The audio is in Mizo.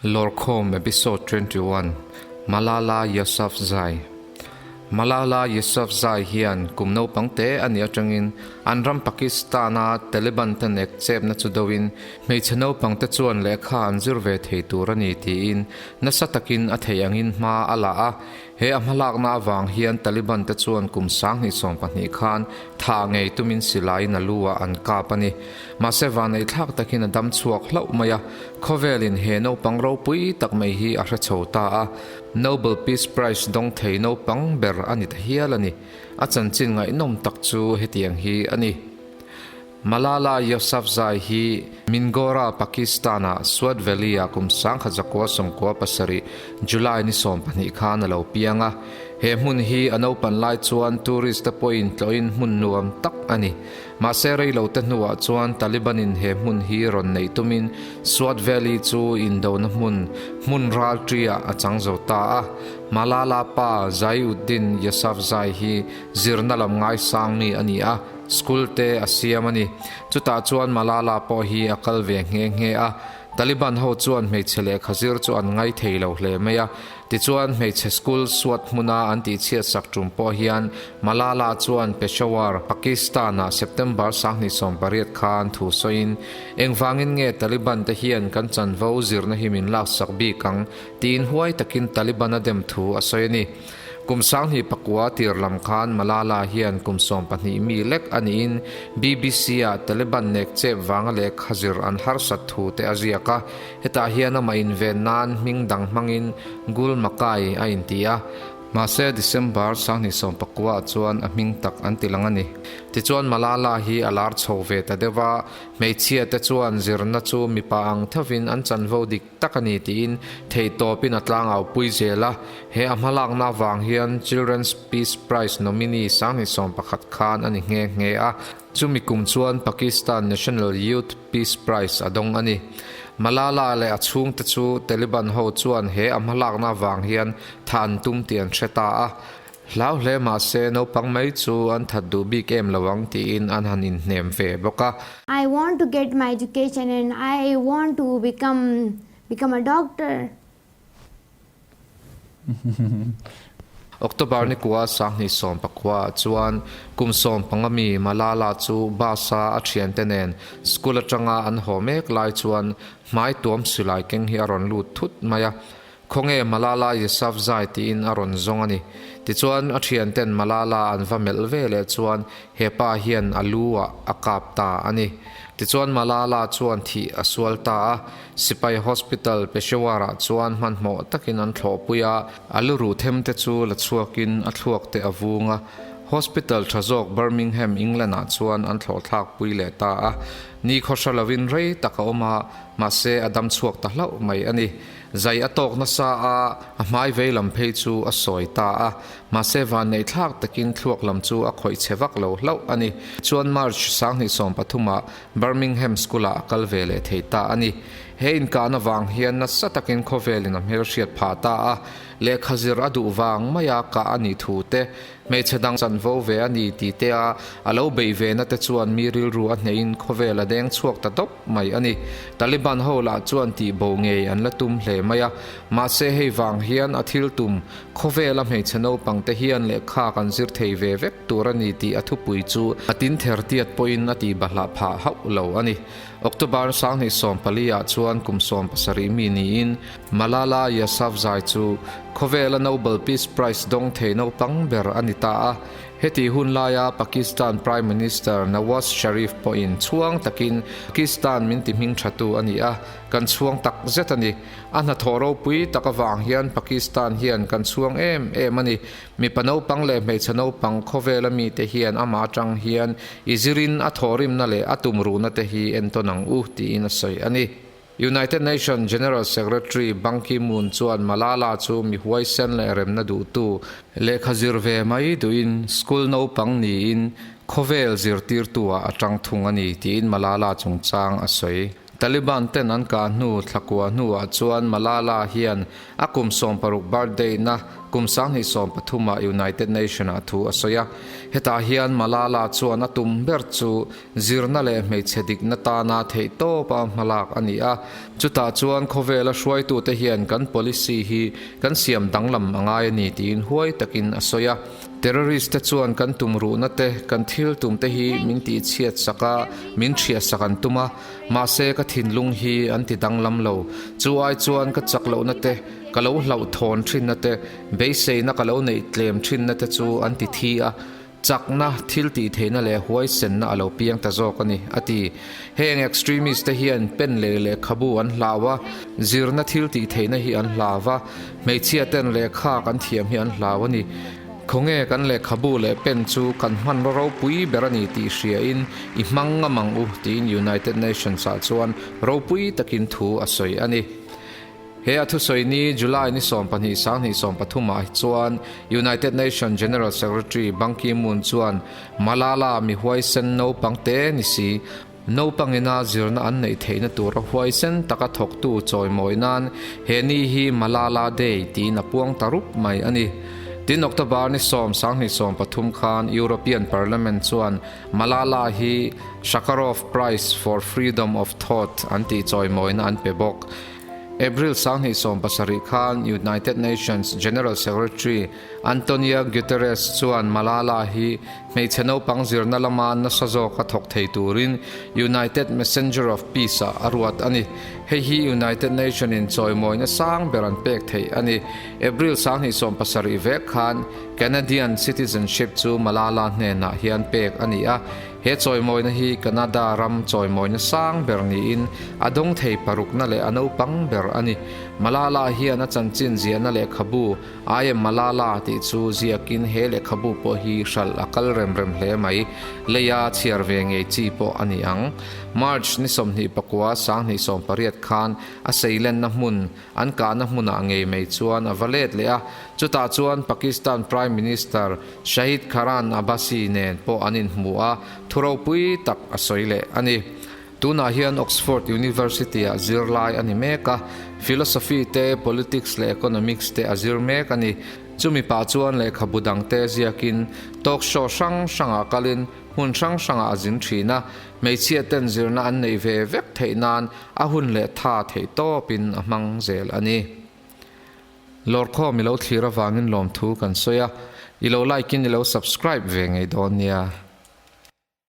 Lawrkhawm Episode 21, Malala Yousafzai Malala Yousafzai hian kum naupang te a nih atangin an ram Pakistan-a Taliban te nek chepna chu doin hmeichhe naupang te chuan lehkha an zir ve thei tur a ni tiin nasa takin a theih angin hma a la a. He a hmalakna avang hian Taliban te chuan kum 2012 khan thah ngei tumin silaiin a lu ah an kap a ni. Mahse vaneihthlak takin a dam chhuak hlauh mai a, khawvelin he naupang ropui tak mai hi a hre chho ta a, Nobel Peace Prize dawng thei naupang ber a ni ta hial a ni. A chanchin ngaihnawm tak chu hetiang hi a ni. Malala Yousafzai hi Mingora, Pakistan-ah Swat Valley-ah kum 1997 July ni 12 khan a lo piang a. He hmun hi a naupan lai chuan tourist te pawhin tlawhin hmun nuam tak a ni. Mahse reilo te hnuah chuan Taliban-in he hmun hi rawn neih tumin Swat Valley chu indona hmun, hmun ralṭi-ah a chang zo ta a. Malala pa Zaiuddin Yousafzai hi zirna lam ngaisang mi a ni a. School te a siam a ni. Chutah chuan Malala pawh hi a kal ve nghe nghe a. Taliban ho chuan hmeichhe lehkha zir chu an ngai thei lo hle mai a. Tichuan hmeichhe school suat hmuna an tihchhiat sak tum pawh hian Malala chuan Peshawar, Pakistan-ah September 2018 khan thu sawiin, Engvangin nge Taliban te hian kan chanvo zirna hi min laksak bik ang? tiin huai takin Taliban a dem thu a sawi a ni. Kum 2009 tir lam khan Malala hian kum 12 mi lek a niin BBC-ah Taliban nek chep vanga lehkha zir an harsat thu te a ziak a, hetah hian amah inven nan hming dang hmangin Gul Makai a inti a. Mahse December 2019 ah chuan a hming tak an ti lang a ni. Tichuan Malala hi a lar chho ve ta deuh a, hmeichhia te chuan zirna chu mipa ang thovin an chanvo dik tak a ni tiin theihtawpin a tlangau pui zel a, he a hmalakna avang hian Children's Peace Prize nominee 2011 khan a ni nghe nghe a, chumi kum chuan Pakistan National Youth Peace Prize a dawng a ni. Malala leh a chhungte chu Taliban ho chuan he a hmalakna avang hian tha an tum tih an hre ta a, hlau hle mahse naupang mai chu an that duh bik em lo ang tiin an han inhnem ve bawk a. I want to get my education and I want to become become a doctor. October ni kua 2019 ah chuan kum 15 mi Malala chu bus-a a thiante nen school atanga an haw mek lai chuan hmai tuam silai keng hi a rawn lut thut mai a. Khawnge Malala Yousafzai tiin a rawn zawng a ni. Tichuan a thianten Malala an va melh ve leh chuan he pa hian a lu ah a kap ta a ni. Tichuan Malala chuan thih a sual ta a, Sipai Hospital Peshawar ah chuan hmanhmawh takin an thlawhpui a, a lu ruh them te chu la chhuakin a thluak te a vung a, Hospital tha zawk Birmingham, England ah chuan an thlawhthlak pui leh ta a. Ni khawhra lovin rei tak a awm a, mahse a dam chhuak ta hlauh mai a ni. Zai a tawk nasa a, a hmai vei lam phei chu a sawi ta a. Mahse vanneih thlak takin thluak lam chu a khawih chhe vak lo hlauh a ni. Chuan March 2013 ah Birmingham School-ah a kal ve leh thei ta a ni. He inkahna vang hian nasa takin khawvelin a hmelhriat phah ta a, lehkha zir a duh vang maia kah a nih thu te, Hmeichhe dang chanvo ve a ni tih te a, a lo beih ve na te chuan mi rilru a hnehin khawvel a deng chhuak ta dawp mai a ni. Taliban ho lah chuan tih bo ngei an la tum hle mai a, mahse hei vang hian a thil tum, khawvela hmeichhe naupang te hian lehkha kan zir thei ve vek tur a ni tih a thupui chu a tin ther tiat pawhin a tih bahlah phah hauh lo a ni. October 2014 ah chuan kum 17 mi niin Malala Yousafzai chu khawvela Nobel Peace Prize dawng thei naupang ber a ni ta a. Heti hun laia Pakistan Prime Minister Nawaz Sharif pawhin chhuang takin Pakistan min ti hming thatu a ni a, kan chhuang tak zet a ni. A hnathawh ropui tak avang hian Pakistan hian kan chhuang em em a ni. Mipa naupang leh hmeichhe naupang khawvela mite hian amah atang hian i zirin a thawhrimna leh a tumruhna te hi entawn ang u tiin a sawi a ni. United Nations General Secretary Ban Ki-moon chuan Malala chu mi huaisen leh remna duhtu, lehkha zir ve mai duhin school naupang niin khawvel zirtirtu-ah a tang thung a ni tiin Malala chungchang a sawi. Taliban ten an kah hnu thlakua hnuah chuan Malala hian a kum 60 birthday na kum 2013 ah United Nation ah thu a sawi a. Hetah hian Malala chuan a tum ber chu zirna leh hmeichhe dikna tana theihtawpa hmalak a ni a. Chutah chuan khawvela hruaitute hian kan policy hi kan siam danglam a ngai a ni tiin huai takin a sawi a. Terrorist te chuan kan tum ruhna te, kan thil tum te hi min tihchhiat sak a, min thiah sak an tum a, mahse ka thinlung hi an ti danglam lo. Chu ai chuan ka chak lohna te, ka lo hlauhthawn thinna te, beiseina ka lo neih tlem thinna te chu an ti thi a, chakna, thil tih theihna leh huaisenna a lo piang ta zawk a ni, a ti. Heng extremist te hian pen leh lehkhabu an hlau a, zirna thil tih theihna hi an hlau a, Hmeichhia ten lehkha kan thiam hi an hlau a ni. Khawnge kan lehkhabu leh pen chu kan hmanraw ropui ber a ni tih hriain i hmang ngam ang u tiin United Nations ah chuan ropui takin thu a sawi a ni. He a thusawi ni July ni 12 2013 ah chuan United Nations General Secretary Ban Ki-moon chuan Malala mi huaisen naupang te ni si, Naupangina zirna an neih theihna tura huaisen taka thawktu chawimawi nan he ni hi Malala Day tiin a puang ta rup mai a ni. Tin October ni 10, 2013 khan European Parliament chuan Malala hi Sakharov Prize for Freedom of Thought an tih chawimawina an pe bawk. April 2017 khan United Nations General Secretary Antonio Guterres chuan Malala hi Hmeichhe naupang zirna lama nasa zawka thawk thei turin United Messenger of Peace ah a ruat a ni. Hei hi United Nation in chawimawina sang ber an pek theih a ni. April 2017 vek khan Canadian citizenship chu Malala hnenah hian pek a ni a. He chawimawina hi Canada ram chawimawina sang ber niin a dawng thei parukna leh a naupang ber a ni. Malala hian a chanchin ziahna lehkhabu I am Malala tih chu ziakin he lehkhabu pawh hi hralh a kal rem rem hle mai. Leia chhiar ve ngei chi pawh a ni ang. March ni 24 2018 khan a seilenna hmun, an kahna hmunah ngei mai chuan a va let leh a. Chutah chuan Pakistan Prime Minister Shahid Kharan Abbasi nen pawh an inhmu a, thu ropui tak a sawi leh a ni. Tunah hian Oxford University-ah zirlai a ni mek a, Philosophy te, Politics leh Economics te a zir mek a ni. Chumi pah chuan lehkhabu dangte ziakin talk show hrang hrangah kalin hmun hrang hrangah a zin thin a, hmeichhia ten zirna an neih ve vek theih nan a hun leh tha theih tawpin a hmang zel a ni. Lawrkhawm i lo thlir avangin lawmthu kan sawi a, i lo like in i lo subscribe ve ngei dawn nia.